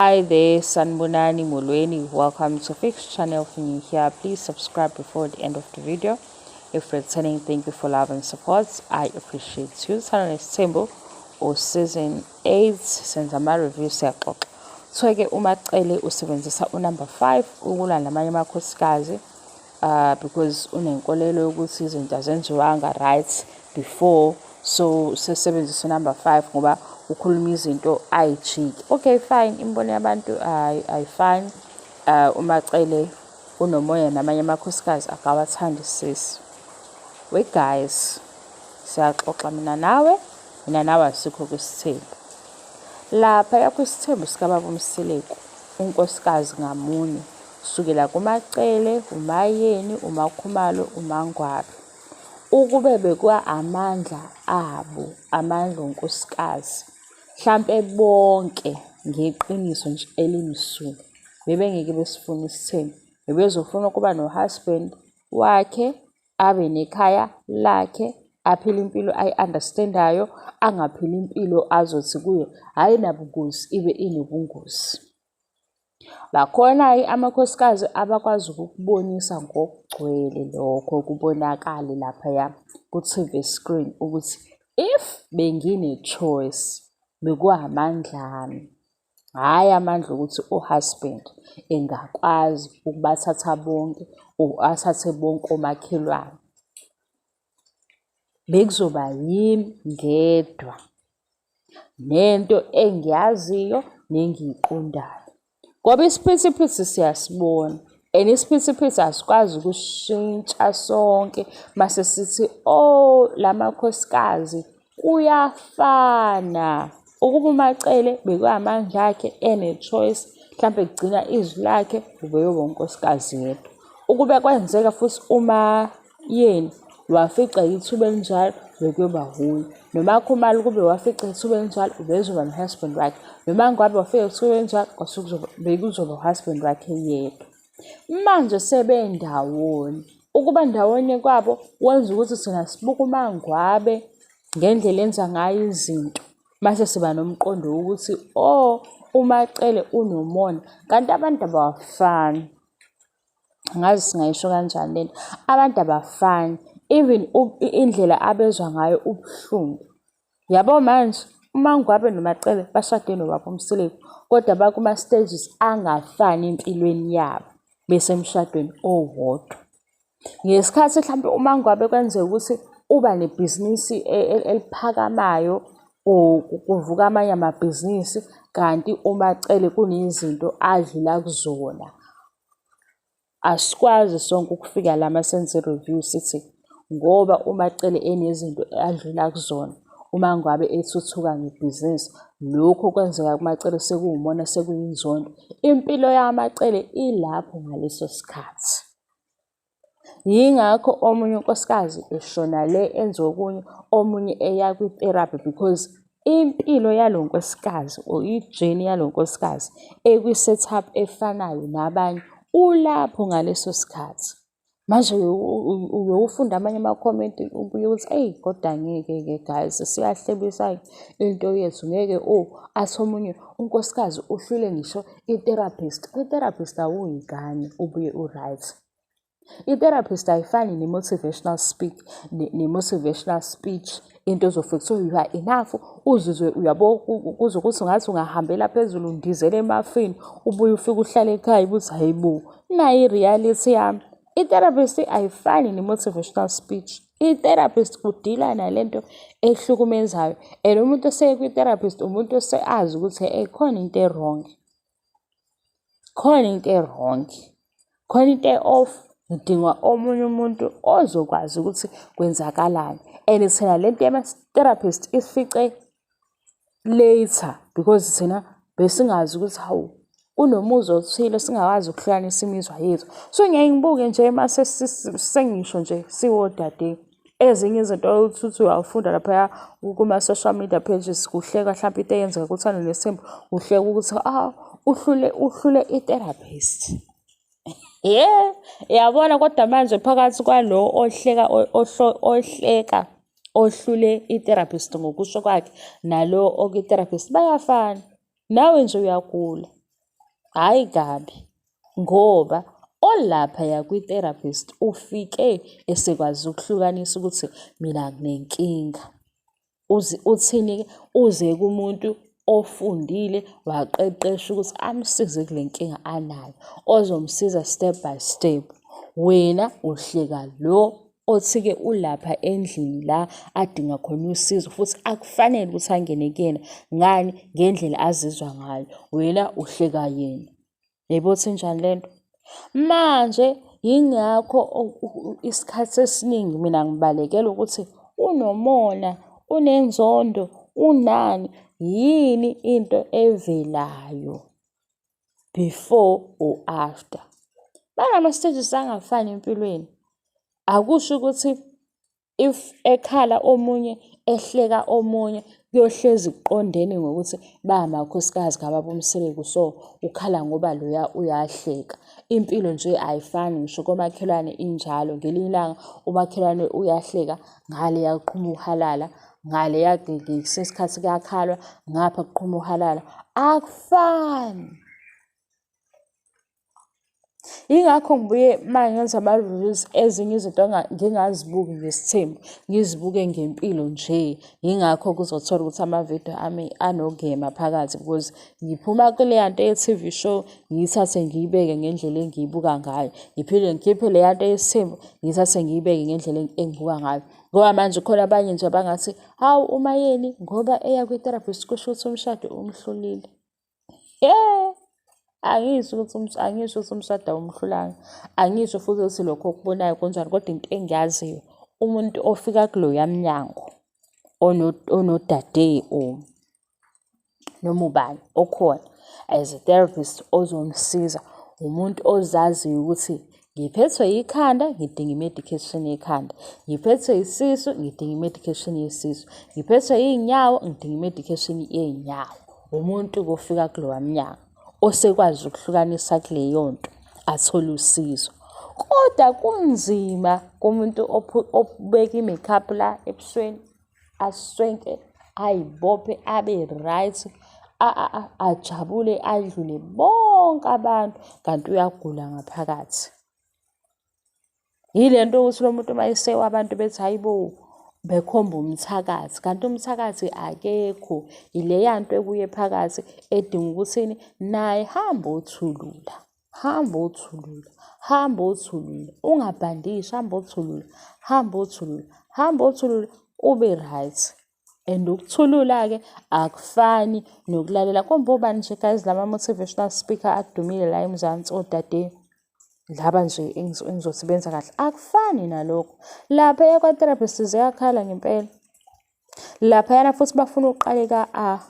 Hi there, Sanbonani Molweni. Welcome to Fix Channel. If you're here, please subscribe before the end of the video. If returning, thank you for love and support. I appreciate you. Uthando Nesithembu or season 8 senza ama-review siyaxoxa. Kuthiwa-ke uMacele usebenzisa unumber 5 ukulwa namanye amakhosikazi because unenkolelo yokuthi izinto azenziwanga right before, so sesebenzisa unumber 5 ngoba ukhuluma izinto ayijiki. Okay, fine, imibono yabantu ayifani. UMacele unomoya namanye amakhosikazi akawathandisisi. We guys, siyaxoxa mina nawe, mina nawe asikho kwisithembu. Lapha kwisithembu sikababa uMseleku, unkosikazi ngamunye kusukela kuMacele, uMaYeni, uMaKhumalo, uMaNgwabe. Ukube bekwa amandla abo, amandla onkosikazi, hlampe bonke ngeqiniso nje elimsulwa bebengeke besifune isithembu. Bebezofuna ukuba no-husband wakhe, abe nekhaya lakhe, aphile impilo ayi-understand-ayo, angaphili impilo azothi kuyo ayinabungozi ibe inobungozi. Bakhona-ke amakhosikazi abakwazi ukukubonisa ngokugcwele lokho kubonakale laphaya ku-T_V screen ukuthi if bengine-choice bekuwamandla ami, hhayi amandla okuthi u-husband engakwazi ukubathatha bonke or athathe bonke omakhelwane. Bekuzoba yimi ngedwa nento engiyaziyo nengiyiqondayo. Ngoba isiphithiphithi siyasibona and isiphithiphithi asikwazi ukushintsha sonke mase sithi oh la makhosikazi kuyafana. Ukuba uMacele bekuwamandla akhe ene-choice hlampe kugcina izwi lakhe ubeyoba unkosikazi yedwa. Ukube kwenzeka futhi uMaYeni wafica ithuba elinjalo bekuyoba wuye. NoMaKhumalo ukube wafica ithuba elinjalo ubezoba no-husband wakhe. NoMaNgwabe wafika ithuba elinjalo bekuzoba u-husband wakhe yedwa. Manje sebendawonye. Ukuba ndawonye kwabo kwenza ukuthi thina sibuke uMaNgwabe ngendlela enza ngayo izinto. Mase siba nomqondo wokuthi oh uMacele unomona, kanti abantu abafani. Angazi singayisho kanjani lento. Abantu abafani, even indlela abezwa ngayo ubuhlungu. Yabo manje uMaNgwabe noMacele bashade nobaba uMseleku, kodwa bakuma-stages angafani empilweni yabo besemshadweni owodwa. Ngesikhathi hlampe uMaNgwabe kwenzeka ukuthi uba nebhizinisi eliphakamayo or kuvuka amanye amabhizinisi, kanti uMacele kunezinto adlula kuzona. Asikwazi sonke ukufika la masenze i-review sithi ngoba uMacele enezinto adlula kuzona, uMaNgwabe ethuthuka ngebhizinisi, lokhu okwenzeka kuMacele sekuwumona sekuyinzondo. Impilo yaMacele ilapho ngaleso sikhathi. Yingakho omunye unkosikazi eshona le enze okunye, omunye eya kwi-therapy because impilo yalo nkosikazi or i-journey yalo nkosikazi ekwi-setup efanayo nabanye ulapho ngaleso sikhathi. Manje uye ufunde amanye ama-comment ubuye uthi eyi kodwa ngeke-ke guys siyahlebisa-ke into yethu ngeke oh athi omunye unkosikazi uhlule ngisho i-therapist. I-therapist awuyi kanye ubuye u-right. I-therapist ayifani ne-motivational speak, ne-motivational speech, into ozofika kuthiwa you are enough, uzizwe uyabo kuze kuthi ngathi ungahambela phezulu undizele emafini, ubuye ufike uhlale ekhaya ubuthi hayi bo, nayi i-reality yami. I-therapist ayifani ne-motivational speech. I-therapist u-deal-a nalento ehlukumezayo and umuntu oseye kwi-therapist umuntu oseyazi ukuthi eyi khona into e-wrong. Khona into e-wrong, khona into e-off, ngidinga omunye umuntu ozokwazi ukuthi kwenzakalani. And thina lento yama-therapist isifice later because thina besingazi ukuthi hawu kunomuzwa othile singakwazi ukuhlukanisa imizwa yethu. So ngiyaye ngibuke nje mase sengisho nje siwodade ezinye izinto othi uyawufunda laphaya kuma-social media pages kuhlekwa hlampe into eyenzeka kuThando Nesithembu, kuhlekwa ukuthi ah uhlule uhlule i-therapist. Yeah, uyabona kodwa manje phakathi kwalo ohleka ohleka ohlule i-therapist ngokusho kwakhe nalo okwi-therapist bayafana. Nawe nje uyagula. Hhayi kabi, ngoba olaphaya kwi-therapist ufike esekwazi ukuhlukanisa ukuthi mina nginenkinga. Uthini-ke? Uze kumuntu ofundile waqeqeshwa ukuthi amsize kule nkinga anayo, ozomsiza step by step. Wena uhleka lo othi-ke ulapha endlini la adinga khona usizo futhi akufanele ukuthi angene kuyena, ngani? Ngendlela azizwa ngayo, wena uhleka yena. Yebo ukuthi injani le nto? Manje yingakho isikhathi esiningi mina ngibalekela ukuthi unomona, unenzondo, unani, yini into evelayo before or after. Banama-stages angafani empilweni. Akusho ukuthi if ekhala omunye ehleka omunye kuyohlezi kuqondene ngokuthi bangamakhosikazi kababa uMseleku so ukhala ngoba loya uyahleka. Impilo nje ayifani ngisho komakhelwane injalo ngelinye ilanga umakhelwane uyahleka ngaleya kuqhuma uhalala ngaleya ngesinye isikhathi kuyakhalwa ngapha kuqhuma uhalala akufani. Yingakho ngibuye uma ngenza ama-reviews ezinye izinto ngingazibuki ngesithembu, ngizibuke ngempilo nje. Yingakho kuzothola ukuthi amavidiyo ami anokungema phakathi because ngiphuma kuleya nto ye-T_V show ngiyithathe ngiyibeke ngendlela engiyibuka ngayo. Ngiphinde ngikhiphe leya nto yesithembu ngiyithathe ngiyibeke ngendlela engibuka ngayo. Ngoba manje khona abanye nje abangathi, hawu uMayeni ngoba eya kwi-therapist kusho ukuthi umshado umhlulile. Angisho ukuthi angisho ukuthi umshado awumhlulanga, angisho futhi ukuthi lokho okubonayo kunjani kodwa into engiyaziyo umuntu ofika kuloya mnyango onodade or noma ubani okhona as a therapist ozomsiza umuntu ozaziyo ukuthi ngiphethwe yikhanda ngidinga i-medication yekhanda, ngiphethwe isisu ngidinga i-medication yesisu, ngiphethwe iy'nyawo ngidinga i-medication yey'nyawo. Umuntu kofika kulowa mnyango osekwazi ukuhlukanisa kuleyo nto athole usizo. Kodwa kunzima kumuntu obeka i-makeup la ebusweni aswenke ayibophe abe right ajabule adlule bonke abantu kanti uyagula ngaphakathi. Yile nto yokuthi lo muntu uma esewa abantu bethi hhayi bo, bekhomba umthakathi kanti umthakathi akekho. Ileya nto ekuye phakathi edinga ukuthini, naye hamba othulula, hamba othulula, hamba othulula, ungabhandishi hamba othulula, hamba othulula, hamba othulula ube right. And ukuthulula-ke akufani nokulalela. Kumbe obani nje guys lama-motivational speaker adumile la eMzansi odade laba nje engizothi benza kahle akufani nalokho. Laphaya kwa-therapist ziyakhala ngempela. Laphayana futhi bafuna uqale ka-A,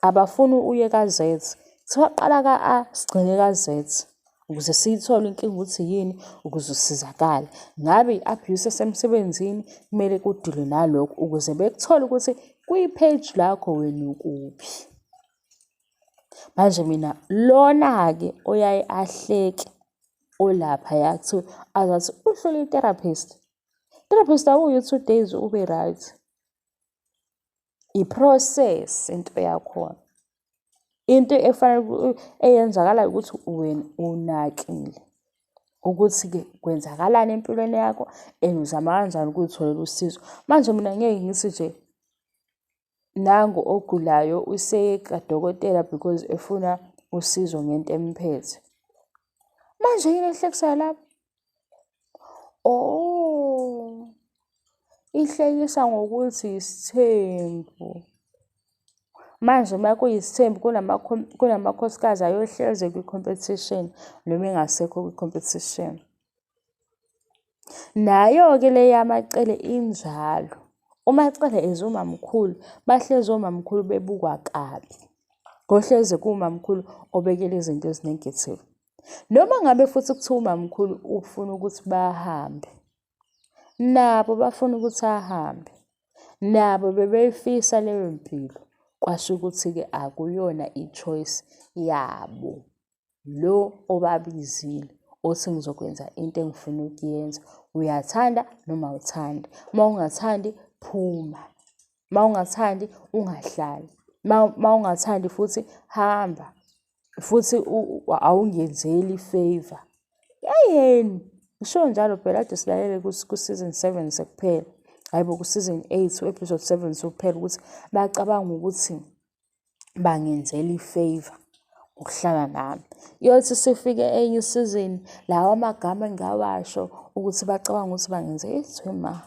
abafuni uye ka-Z. Kuthiwa qala ka-A sigcine ka-Z ukuze siyithole inkinga ukuthi yini ukuze usizakale. Ngabe i-abuse esemsebenzini kumele kudilwe nalokho ukuze bekuthole ukuthi kwi-page lakho wena ukuphi. Manje mina lona-ke oyaye ahleke olaphaya kuthiwe azathi uhlule i-therapist. Therapist awuyi u-two days ube right. I-process into yakhona. Into efanele eyenzakalayo ukuthi wena unakile ukuthi-ke kwenzakalani empilweni yakho and uzama kanjani ukuy'tholela usizo. Manje mina ngeke ngithi nje nangu ogulayo useye kadokotela because efuna usizo ngento emphethe. Manje yini ehlekisayo lapho? Oh, ihlekisa ngokuthi isithembu. Manje uma kuyisithembu kunamakhosikazi ayohleze kwi-competition noma engasekho kwi-competition. Nayo-ke le yaMaCele injalo. UMaCele is umamkhulu, bahlezi omamkhulu bebukwa kabi. Kohleze kuwumamkhulu obekela izinto ezi-negative. Noma ngabe futhi kuthiwa umamkhulu ufuna ukuthi bahambe, nabo bafuna ukuthi ahambe, nabo bebeyifisa leyo mpilo. Kwasho ukuthi-ke akuyona i-choice yabo. Lo obabizile othi ngizokwenza into engifuna ukuyenza, uyathanda noma awuthandi, uma ungathandi phuma, uma ungathandi ungahlali, uma ungathandi futhi hamba. Futhi awungenzeli i-favour. Yayeni, ngisho njalo phela kade silalele ku-season 7 sekuphela. Hhayi bo, ku-season 8 u-episode 7 sekuphela ukuthi bacabanga ukuthi bangenzela i-favour ngokuhlala nami. Iyothi sifike enye isizini, lawa amagama engawasho ukuthi bacabanga ukuthi bangenze ethi ma,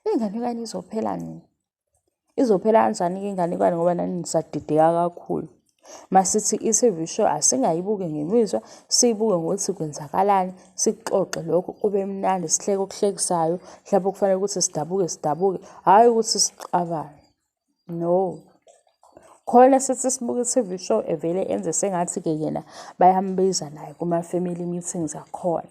le nganekwane izophela nini? Izophela kanjani-ke inganekwane ngoba nani nisadideka kakhulu. Masithi i-T_V show asingayibuki ngemizwa, siyibuke ngokuthi kwenzakalani, sikuxoxe lokho kube mnandi, sihleke okuhlekisayo, mhlawumbe kufanele ukuthi sidabuke sidabuke, hhayi ukuthi sixabane. No. Khona sithi sibuka i-T_V show evele enze sengathi-ke yena bayambiza naye kuma-family meetings akhona.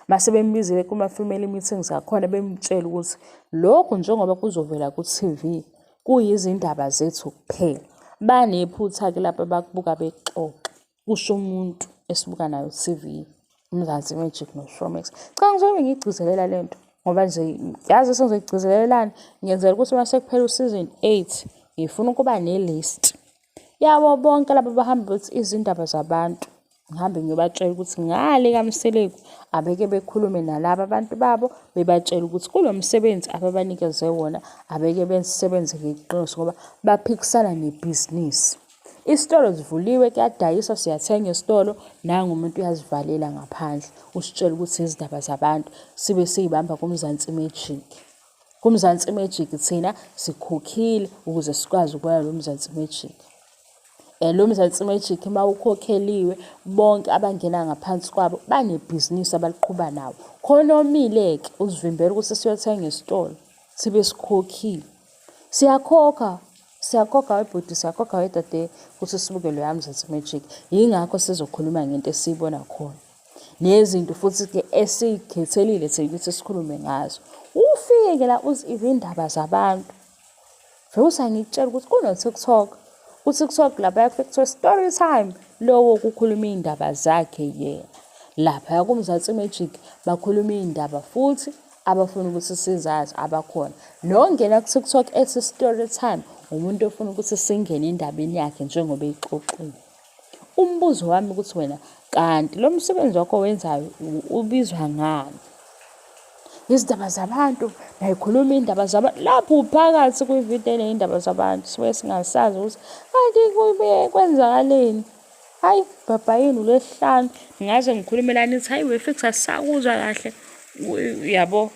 Mase bembizile kuma-family meetings akhona bemtshela ukuthi lokhu njengoba kuzovela ku-T_V kuyizindaba zethu kuphela. Banephutha-ke lapho abakubuka bexoxa, kusho umuntu esibuka naye u-T_V, uMzansi Magic noShowmax. Cha ngizobe ngiyigcizelela le nto ngoba nje yazi sengizoyigcizelelani ngenzela ukuthi uma sekuphela u-season 8 ngifuna ukuba ne-list yabo bonke laba abahamba bethi izindaba zabantu. Ngihambe ngiyobatshela ukuthi ngale kaMseleku abeke bekhulume nalaba abantu babo bebatshela ukuthi kulo msebenzi ababanikeze wona abeke besebenze ngeqiniso ngoba baphikisana nebhizinisi. Isitolo sivuliwe kuyadayiswa siyathenga esitolo nangu umuntu uyazivalela ngaphandle usitshela ukuthi izindaba zabantu sibe siyibamba kuMzansi Magic. KuMzansi Magic thina sikhokhile ukuze sikwazi ukubona lo Mzansi Magic. Lo Mzansi Magic uma ukhokheliwe bonke abangena ngaphansi kwabo banebhizinisi abaliqhuba nawo. Khona omile-ke uzivimbela ukuthi siyothenga esitolo sibe sikhokhile. Siyakhokha, siyakhokha webhuti, siyakhokha wedade ukuthi sibuke loya Mzansi Magic. Yingakho sizokhuluma ngento esiyibona khona. Nezinto futhi-ke esiy'khethelile thina ukuthi sikhulume ngazo. Ufike-ke la uthi izindaba zabantu. Vusa ngikutshela ukuthi kuno-TikTok. Ku-TikTok laphaya kufike kuthiwe story time. Lowo kukhuluma iy'ndaba zakhe yena. Laphaya kuMzansi Magic bakhuluma iy'ndaba futhi abafuna ukuthi sizazi abakhona. Nongena ku-TikTok ethi story time umuntu ofuna ukuthi singene endabeni yakhe njengoba eyixoxile. Umbuzo wami ukuthi wena kanti lo msebenzi wakho owenzayo ubizwa ngani? Izindaba zabantu, nayikhuluma iy'ndaba zabantu. Lapho uphakathi kwividiyo eney'ndaba zabantu suke singasazi ukuthi kanti kubuye kwenzakaleni. Hhayi bhabha yini uLwesihlanu ngingaze ngikhulume la nithi hhayi weFix asisakuzwa kahle, uyabo.